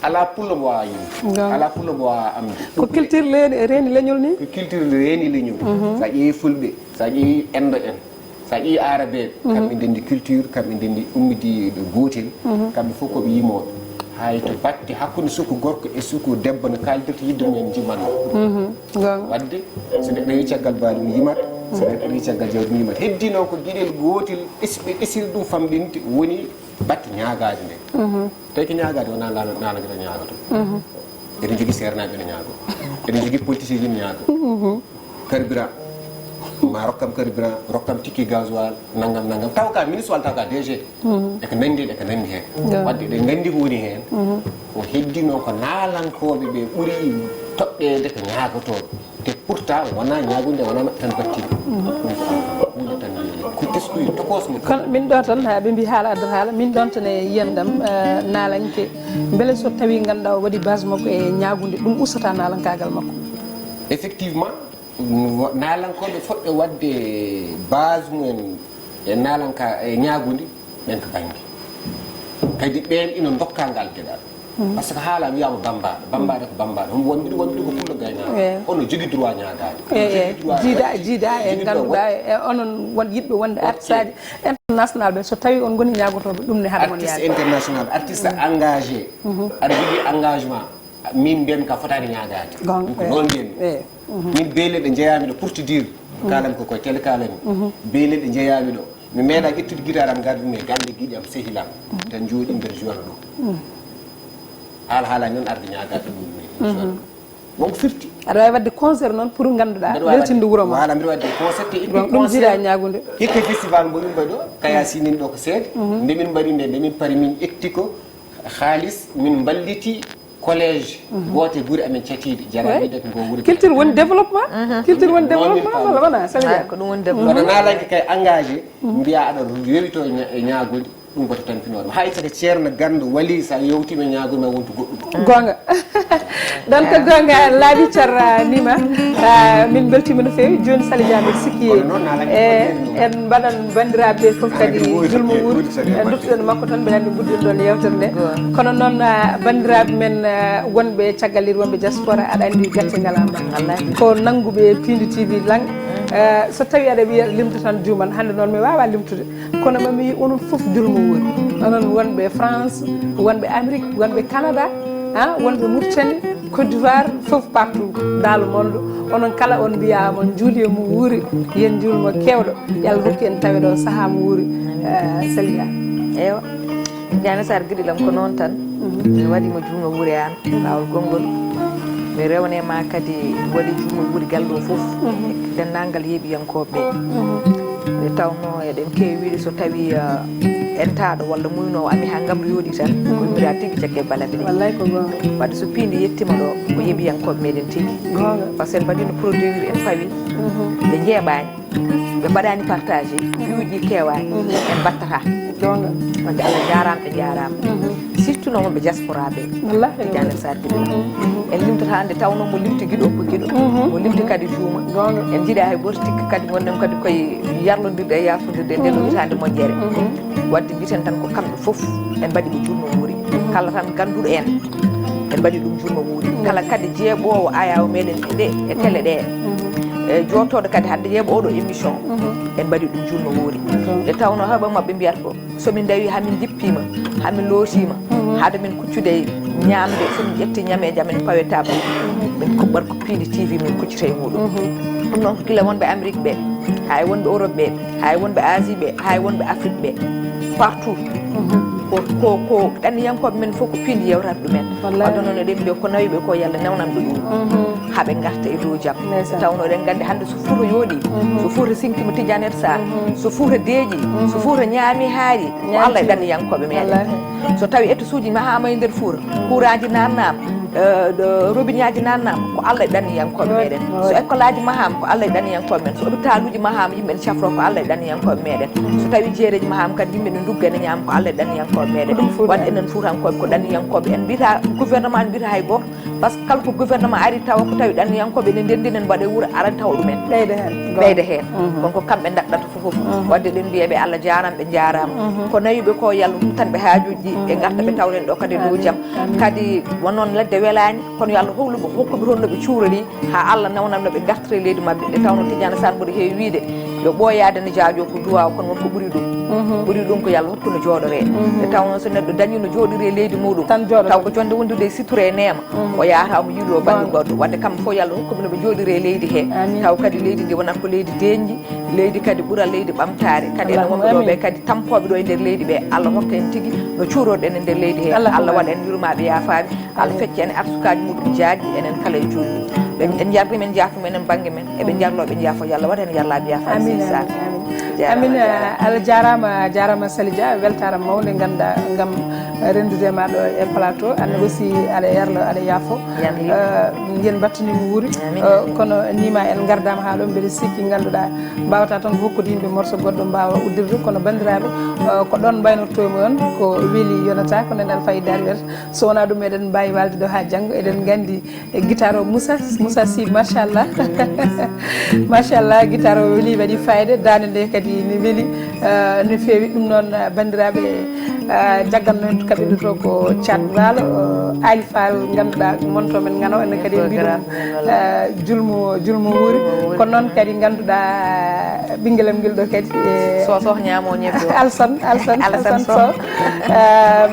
alaa pullo mbo waawaa yimde. Alaa pullo mbo waawaa amde. Ko culture le-, reeni leñol ni? Ko culture reeni leñol. So a ƴeewi fulɓe, so a ƴeewi enɗo en, so a ƴeewi aarabeeɓe, kamɓe ndenndi culture, kamɓe ndenndi ummidi ɗo gootel, kamɓe fof ko ɓe yimooɓe. Hay to batte hakkunde suku gorko e suku debbo no kaaldirta yidde mumen jimanno. Goonga. Wadde, so neɗɗo rewi caggal baali mum yimat, so neɗɗo rewi caggal jawdi mum yimat. Heddii noon ko geɗel gootel, ɓesi-, ɓe ɓesiri ɗum famɗinde, woni batte ñaagaade nde. Tawi ko ñaagaade wonaa naala-, naalankaagal ñaagato. Eɗen njogii seernaaɓe ene ñaagoo. Eɗen njogii politicien ene ñaagoo. Carburant. Ma rokkam carburant, rokkam tikki gasoil, nanngam, nanngam. Taw ka ministre walla taw ka D G. E ko nanndi, e ko nanndi heen. Wadde eɗen nganndi ko woni heen. Ko heddii noon ko naalankooɓe ɓe ɓuri Toɗɗeede ko ñaagotooɓe, te pourtant wonaa ñaagunde, wonaa maɓɓe tan battiiɓe. Ɗum ko huunde tan, ko teskuye tokoos mo. Kono min ɗo tan, ha ɓe mbi haala addat haala, min ɗon tan e yiyandam, eh, naalanke, mbele so tawi ganduɗa o waɗi base makko e ñaagunde, ɗum ustata naalankaagal makko? Effectivement, naalankooɓe fotɓe waɗde base mumen e naalanka e ñaagunde, ɓen ko bannge. Kadi ɓeen ina ndokka ngal geɗal. Parce que haala wiyaama bambaɗo, bambaɗo ko bambaɗo. Homo wonɓiɗo, wonɓiɗo ko pullo gaynaako. Ono jogi droit ñaagaade. Jiida, jiida e ganduɗa e onon won yiɗɓe wonde artisaji international ɓe, so tawi on ngoni ñaagotoɓe ɗum ne haɗa mon artiste yaade. International, artiste engagé. Aɗa jogii engagement. Min mbiyanmi ka fotaani ñaagaade. Ɗum ko noon mbiyanmi. Min beeleɗe njeyaami ɗo pour te dire. Kaalanmi ko koye télé kaalanmi. Beeleɗe njeyaami ɗo. Mi meeɗa ƴettude guitare am, ngarmi e galle giɗi am, sehil am. Tan njooɗi mbeɗa jouana ɗum. Haala haalaani noon arde ñaagaade ɗum. Wonko firti. Aɗa wawi wadde concert noon pour ganduɗa weltinde wuuro ma. Wala mbiɗa wadde concert te itti. Ɗum jiiɗa ñaagude. Hikka festival mbo min mbaɗi ɗo, kaya si min ɗo ko seede. Nde min mbaɗi nde, nde min pari min ƴetti ko haalis, min mballiti collège gooto e gure amen catiiɗe, Jarabiiɗe ko ngo wuri. Culture woni développement. Culture woni développement walla wona? Saliya, ko ɗum woni développement. Wona naalanke kay engagé, mbiya aɗa yowito e ña- e ñaaguli, ɗum ko to tampinooɗo. Hay saka ceerno ganndo wali, sa yewtiima e ñaaguli ma wontu goɗɗum. Goonga. Ɗon ko goonga, laaɓi carranima. Ah, min mbeltiima no feewi. Jooni Saliya, mbiɗa sikki e en mbaɗan banndiraaɓe ɓe fof kadi julmo wuuri. En duttoɗen makko tan, mbeɗa anndi guddiɗon ɗon yewtere nde. Kono noon, ah, banndiraaɓe men, ah, wonɓe caggal leydi, wonɓe diaspora, aɗa anndi gacce ngala mbaɗa. Ko nannguɓe Pindi T V lang. Ah, so tawi aɗa wiya limta tan juuman, hannde noon mi waawa limtude. Kono mami onon fof julmo wuuri. Onon wonɓe France, wonɓe Amérique, wonɓe Canada, ah, wonɓe Mauritanie, Côte d'Ivoire, fof partout dans le monde. Onon kala on mbiya mon juuli e mum wuuri, yen juulmo kewɗo. Yo Allah rokku en taweɗo saha mo wuuri, eh, Saliya. Ewa. Jani Sar giɗilam ko noon tan. Mi waɗi mo juulmo wuuri an, laawol gonngol. Mi rewne ma kadi waɗi juulmo wuuri galle o fof. Denndaangal yeeɓiyankooɓe ɓe. Nde tawnoo eɗen keewi wiyde so tawii, eh, entaaɗo walla muynoowo ami haa ngamri yooɗi tan, ko yummiraa tigi caggal balɗe ɗiɗi. Wallay ko goonga. Wadde so piindi yettiima ɗo, ko yeeɓiyankooɓe meɗen tigi. Goonga. Par ce que en mbaɗiino produire, en pawi, ɓe njeeɓaani, ɓe mbaɗaani partagé, piiwuuji keewaani, en mbattataa. Goonga. Wadde Allah jaaraama, ɓe njaaraama. Surtout noon wonɓe diaspora ɓe. Wallahi. Tidiane Sarr Guédé. En limtata nde tawnoo mo limti giɗo ko giɗo. Mo limti kadi juuma. Goonga. En njiɗaa hay gooto tikka kadi ngonɗen kadi koye yarlondirde e yaafrondirde e ndee ɗoo hitaande moƴƴere. Wadde mbiten tan ko kamɓe fof en mbaɗi mo juulmo wuuri. Kala tan gannduɗo en, en mbaɗi ɗum juulmo wuuri. Kala kadi jeeɓoowo ayaawo meɗen e ɗe, e télé ɗe, e jooɗtooɗo kadi hannde yeeɓa oɗo émission, en mbaɗi ɗum juulmo wuuri. Nde tawnoo heɓa maɓɓe mbiyata ko, so min ndawi haa min njippiima, haa min lootiima, haade min kuccude e ñaamde, so min ƴetti ñameeje amen pawe table, min kuɓɓat ko Pindi T V min kuccita e muɗum. Ɗum noon ko gila wonɓe Amérique ɓe, haa e wonɓe Europe ɓe, haa e wonɓe Asie ɓe, haa e wonɓe Afrique ɓe, partout. Ko, ko, ko ɗanniyankooɓe men fof ko piindi yewtata ɗumen. Wallahi. Wadde noon eɗen mbiya ko nawi ɓe ko, yo Allah newnan ɓe ɗum. Haa ɓe ngarta e dow jam. Ndeysaan. Tawnoo eɗen nganndi hannde so Fuuta yooɗii, so Fuuta siŋkiima Tidiane Sarr, so Fuuta deeƴii, so Fuuta ñaami haari, ko Allah e ɗanniyankooɓe meɗen. Wallahi. So tawii étusuuji mahaama e nder Fuuta, kuuraaji naatnaama, eh, ɗo robiñaaji naatnaama, ko Allah e ɗanniyankooɓe meɗen. So ekkolaaji mahaama, ko Allah e ɗanniyankooɓe men. So opitaaluuji mahaama, yimɓe ne cafroo, ko Allah e ɗanniyankooɓe meɗen. So tawii jeereeji mahaama kadi, yimɓe ne ndugga ne ñaama, ko Allah e ɗanniyankooɓe meɗen. Wadde enen Fuutankooɓe ko ɗanniyankooɓe. En mbiyataa gouvernement, en mbiyataa hay gooto. Par ce que kala ko gouvernement ari tawa ko tawi ɗanniyankooɓe ene ndenndi, ene mbaɗa e wuro, ara tawa ɗumen. Ɓeyda heen. Ɓeyda heen. Kono ko kamɓe ndaɗɗata fof. Wadde eɗen mbiya ɓe Allah jaaraama, ɓe njaaraama. Ko nawi ɓe ko, yo Allah ruttan ɓe haajuuji ɗi, ɓe ngarta ɓe tawren ɗo kadi e dow jam. Kadi won noon ladde welaani, kono yo Allah hokku ɓe, hokku ɓe toon no ɓe cuurori, haa Allah newnanno ɓe ngartira e leydi maɓɓe. Nde tawnoo Tidiane Sarr mboɗo heewi wiyde, yo ɓooyaade ne jaajo ko duwaaw, kono won ko ɓuri ɗum. Ɓuri ɗum ko yo Allah hokku no jooɗoree. Nde tawnoo so neɗɗo dañii no jooɗoree leydi muɗum, taw ko jonnde wondude e sutura e neema, o yahata omo yiiloo bannge goɗɗo. Wadde kamɓe fof yo Allah hokku ɓe no ɓe jooɗoree e leydi he. Taw kadi leydi ndi wonat ko leydi deeƴndi, leydi kadi ɓura leydi ɓamtaare. Kadi enen wonɓe ɗo ɓe kadi tampooɓe ɗo e nder leydi ɓe, Allah hokka en tigi no cuuroɗen e nder leydi he. Allah waɗa en yurmaaɓe, yaafaaɓe. Allah fecca en arsukaaji muɗum jaajɗi, enen kala e juulɓe. Ɓe en njarri men, njaafo men, enen bannge men, eɓe njarloo, ɓe njaafo, yo Allah waɗ heen yallaaɓe, yaafaaɓe. Amin, amin, amin. Amin. Allah jaaraama, a jaaraama Sali Dia, weltaare mawnde, ngannduɗaa, ngam renndude ma ɗo e plateau, anne aussi aɗa yarlo, aɗa yaafo. Ngeen mbattani mo wuuri. Kono nima en ngardama ha ɗo, mbeɗa sikki ganduɗa mbawata tan hokkude yimɓe morso goɗɗo mbawa uddirde, kono bandiraɓe, ko ɗon mbaynortomi on, ko weeli yonata, ko nden alfayda ari wiyata. So wona ɗum, eɗen mbawi walde ɗo ha janggo. Eɗen gandi e guitare o, Moussa, Moussa Sy, machallah. Machallah, guitare o weeli, waɗi fayida, dande nde kadi ne weeli, no feewi. Ɗum noon, bandiraɓe, jagganno en kaɓirɗe to ko Thiat Walo, Ali Fall, ganduɗa monto men ngano, enen kadi mbiɗum, julmo, julmo wuuri. Kono noon kadi ganduɗa ɓinguelam ngel ɗo kadi, sosoh ñaamo ñebbe o. Alsan, Alsan, Alsan Soh.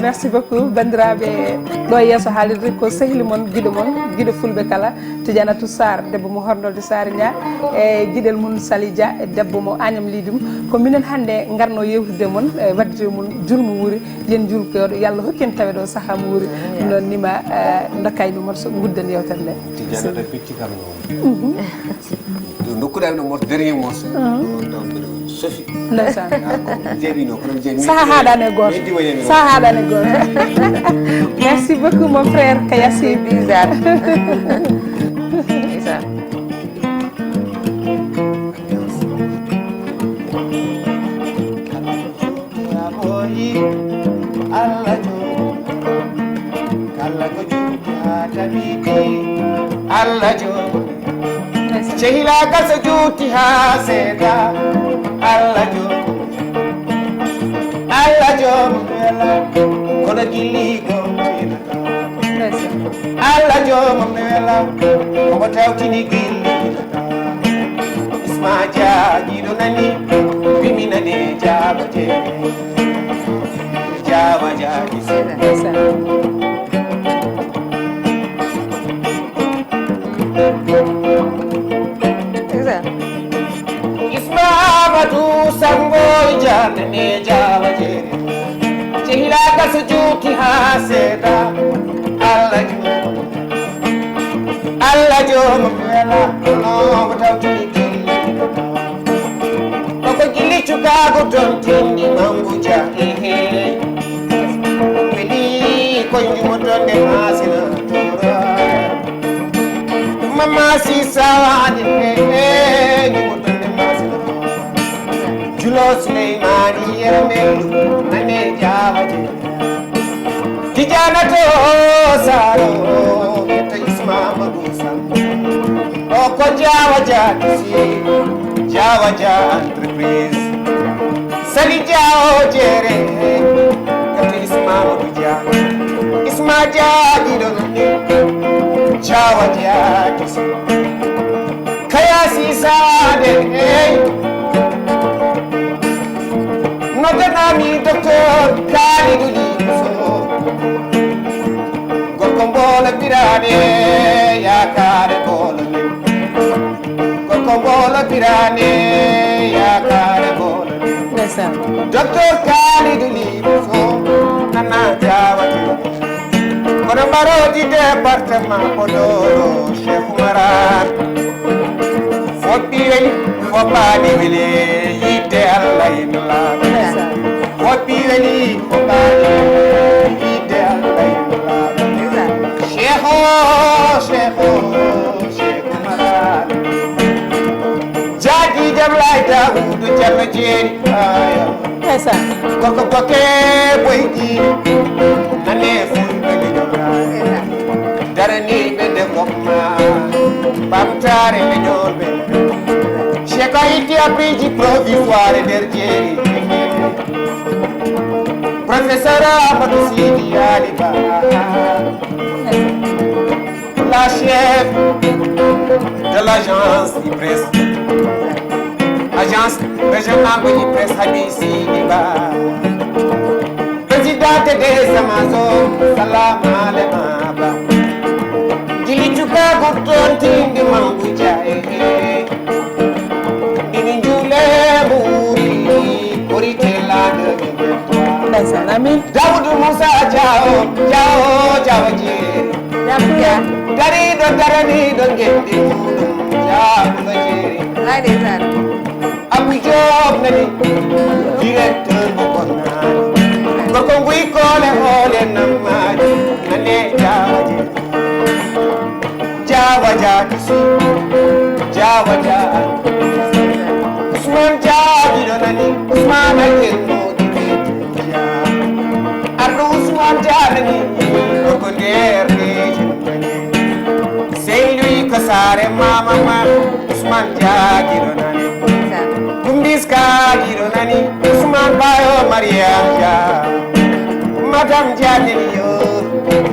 Merci beaucoup, bandiraɓe. Ɗo yeeso haalirde ko sehli mon, giɗo mon, giɗo fulɓe kala, Tidianatou Sarr, debbo mo Horndolde Saare Ña, e giɗel mum Sali Dia, e debbo mo Agnam Lidoum. Ko minen hannde ngarno yewtidde mon, e waɗde mon julmo wuuri, yen julkoɗo, yo Allah hokku en taweɗo saha mo wuuri. Ɗum noon nima, dokkaymi morso, gudden yewtere nde. Tidianatou fecci kam noon. Ɗo dokkuɗa ɗo morso, dernier morso. Sophie. Ndeysaan. Jeeɓino, kono jeeɓi. Saha haɗani e gooto. Saha haɗani e gooto. Merci beaucoup, mon frère Kayasi. Bizarre. Ndeysaan. Allah jooɗo. Kala ko juuti haa tabiti, Allah jooɗo. Sehilaagal so juuti haa seeɗa, Allah jooɗo. Allah jooɗo wela, kono gilliiɗo wela. Allah jooɗo wela, omo tawtini gilliiɗo. Isma Dia, jiiɗo nani, bimina ne jaabate. Jaawa jaaki sena. Isma Amadou Sango Dia ne jaawa jeere. Sehilaagal so juuti haa seeɗa. Allah juuti. Allah jooɗo wela, no ko tawtini gilli. Ko ko gilli cukaagu toon tindi mangu ja, ehe. Weli ko njumo toon de masina tora. Mama si sawani, ehe, njumo toon de masina. Julo Suleymani Yermelu, nane jaawa jeere. Tidianatou Sarr, ɓe to Isma Amadou Samb. O ko Jaawa Dia Tisi, Jaawa Dia entreprise. Sali Dia o jeere, ɓe to Isma Amadou Dia. Isma Dia ɗiɗo nani, Jaawa Dia Tisi. Kayasi Saade, hey. Noddanami docteur Kalidou Ly Sow. Gorko Mboolo Biraane, yaakaare Mboolo ni. Gorko Mboolo Biraane, yaakaare Mboolo ni. Ndeysaan. Docteur Kalidou Ly Sow, nana jaawati. Kono mbaroodi département Podor, Cheikh Oumar Anne. Foppi weli, foppaani weli, yiɗde Allah en laaɓa. Foppi weli, foppaani weli, yiɗde Allah en laaɓa. Cheikh o, Cheikh o, Cheikh Oumar Anne. Jaaki Jam Laay Daawudu Jallo Jeeri. Ayo. Ndeysaan. Gorko bokke boyɗi, nane fulɓe leñol. Daraniiɓe développement, ɓamtaare leñol ɓe. Cheikh a itti abriji provisoire e nder jeeri. Professeur Amadou Sidi Ali Ba. La chef de l'agence IPRES, agence régionale de IPRES, Habi Sidiba, présidente des Amazones, Salam Alema Ba, Djili Tchouka Gourton Tindi Mangou Djaé, Dini Ndjoulé Mouri, Korité la deux mille vingt-trois. Ndeysaan, amiin. Daoudou Moussa Diaw, Diaw, Diaw Dieng. Jam Dia. Dariɗo daraniɗo ngenndi muɗum, jaabuɗo jeeri. Wallaay ndeysaan. Abou Diop nani, directeur mo Bonnaani. Gorko nguy koole hoole, Jawa ja. Usman ja, giɗo nani. Usman a kenno. Arɗo Usman ja nani. Ko ko nder de. Sey lui ko sare mama ma. Usman ja, giɗo nani. Kumbis ka, giɗo nani. Usman bayo Mariam ja. Madame Diagne yo.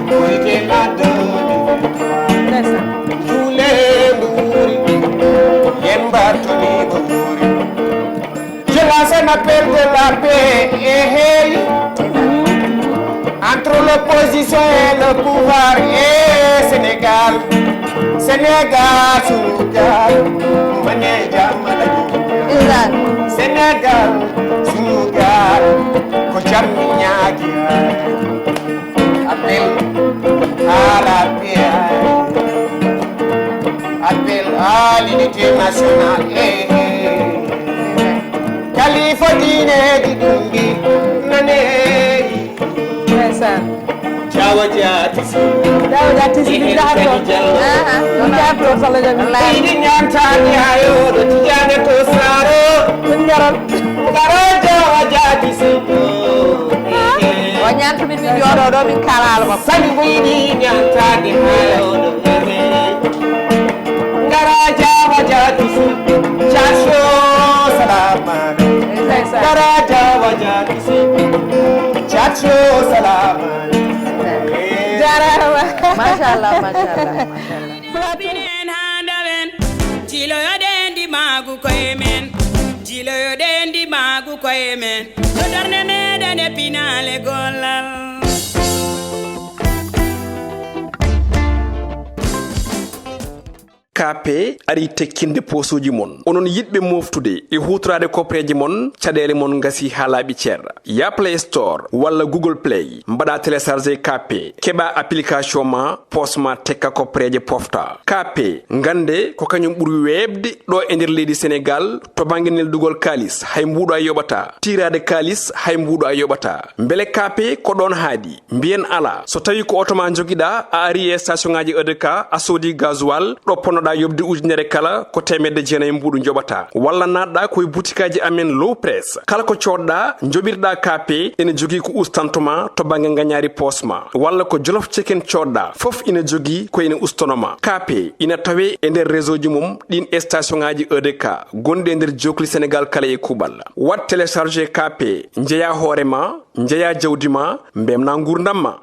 Ɓuri ke laddo. Jule mburi. Yen mbattoni mburi. Je lance un appel de la paix, eh, hey. Entre l'opposition et le pouvoir, eh, Sénégal. Sénégal, Sénégal. Mane jam la. Sénégal, Sénégal. Ko jam ñaaki. Appel à la paix. Appel à l'unité nationale. Eh, eh. Kalifa diine di dungi nane. Ndeysaan. Jawa jaati si. Jawa jaati si, min jahat toon. Aha. Min jahat toon, Salla Jami. Wallaahi. Idi ñaantaani hayo do tijane to saro. Min jarat. Ngara jawa jaati si. O ñaantu min, min jooɗoo ɗo, min kaala haala makko. Sabi ko yiɗi ñaantaade haa o ɗo. Ngara jawa jaatu si. Caco salama. Ndeysaan. Ngara jawa jaatu si. Caco salama. Jaaraama. Machallah, machallah, machallah. Minen haa ndawen, jiiloyoɗen ndimaagu koye men, jiiloyoɗen ndimaagu koye men, yo darnde meɗen e pinaale gollal. K P ari tekkinde posuuji mon. Onon yiɗɓe moftude e huutoraade koppereeje mon, caɗeele mon ngasi haa laaɓi cer. Ya Play Store walla Google Play, mbaɗa télécharger K P, keɓa application ma, pos ma tekka koppereeje pofta. K P, ngannde ko kañum ɓuri weeɓde ɗo e nder leydi Senegal to bannge neldugol kaalis, hay mbuuɗo a yoɓata. Tiiraade kaalis, hay mbuuɗo a yoɓata. Mbele K P ko ɗoon haaɗi? Mbiyen alaa. So tawii ko oto ma njogiɗaa, a ari e station ŋaaji E D K, a soodi gasoil, ɗo ponnoɗaa yoɓde ujunere kala, ko teemedde jeenayi mbuuɗu njoɓataa. Walla naatɗaa ko e butikaaji amen Low Press. Kala ko coodɗaa, njoɓirɗaa K P, ene jogii ko ustanto ma to bannge ngañaari poos ma. Walla ko Jolof Chicken coodɗaa, fof ina jogii ko ene ustono ma. K P ina tawee e nder réseau ji mum ɗiin e station ŋaaji E D K gonɗi e nder jookli Senegal kala e kuuɓal. Waɗ télécharger K P, njeyaa hoore ma, njeyaa jawdi ma, mbeltinaa nguurndam ma.